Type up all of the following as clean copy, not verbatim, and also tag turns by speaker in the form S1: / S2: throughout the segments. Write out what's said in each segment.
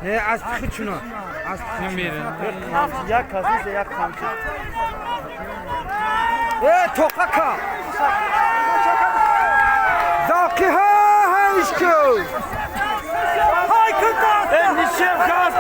S1: نه از خودشونا از
S2: نمیره
S3: یک کسی یک خمچه
S1: ای توقکا زاقی ها هیشکو های کتا
S3: نشیم گاز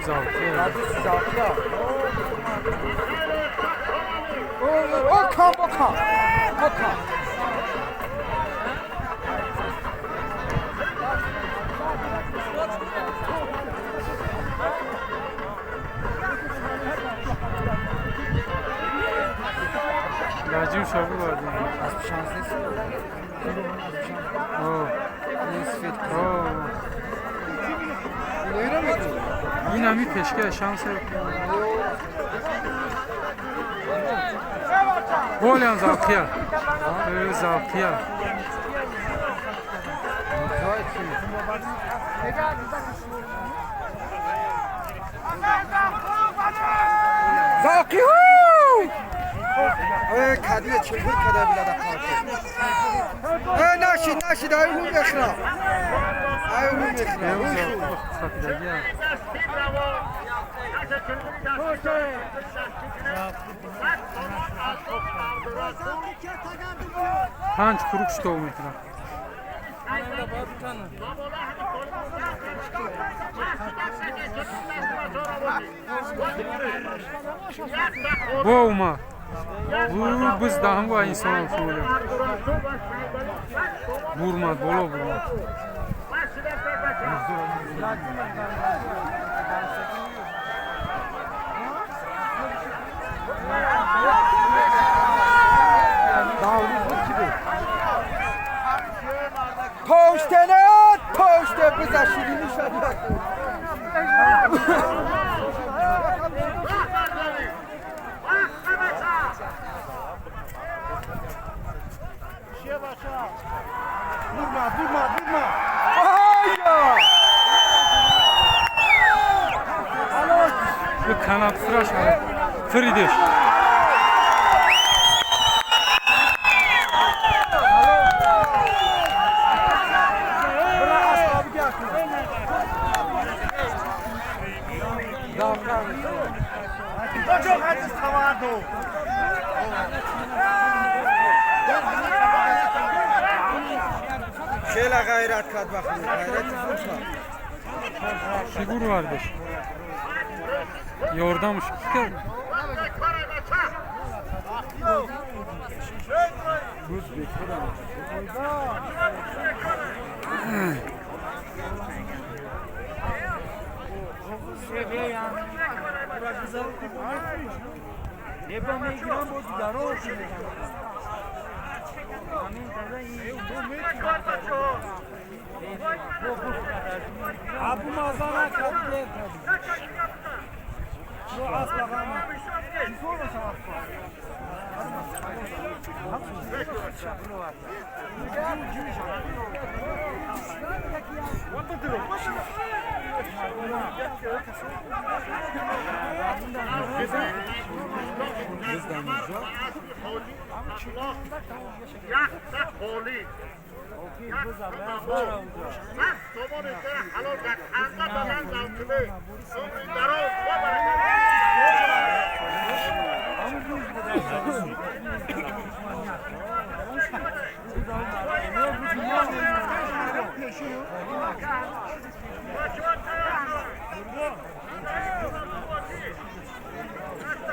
S2: زاقیه
S1: او کام بکن بکن
S2: لاجیم شابو بردیم
S1: از شانس نیست نیست
S2: این همی پشکه شانس بولیان زاقیه زاقیه
S1: زاقی ها کدیه چلگور کده بیلاده خاطر نشید نشید ای رو بخرا ای رو بخرا
S2: پنج کروک شتو میکنم با اومد بو بز دهم با انسان فوله бурмад боло бурмад
S1: پشته نه پشته بزن شیرینی شد
S3: Vurma, vurma, vurma.
S2: Bu kanat fıraş Fridiş.
S1: خیلی غیرت کرد بخیر غیرت زور کرد
S2: Фигур вардаш. Ёрдамш ки кард?
S3: Abu Mazana kaldı. Şu asla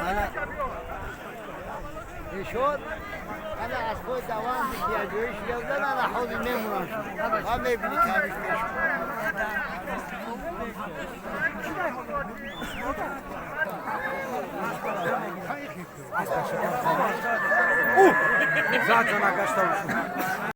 S4: انا شد انا Асбои даванди ки яҷои шуда будан, ана ҳозир мемонанд, ва мебинӣ камиш мешуд.
S1: Заджана гашта.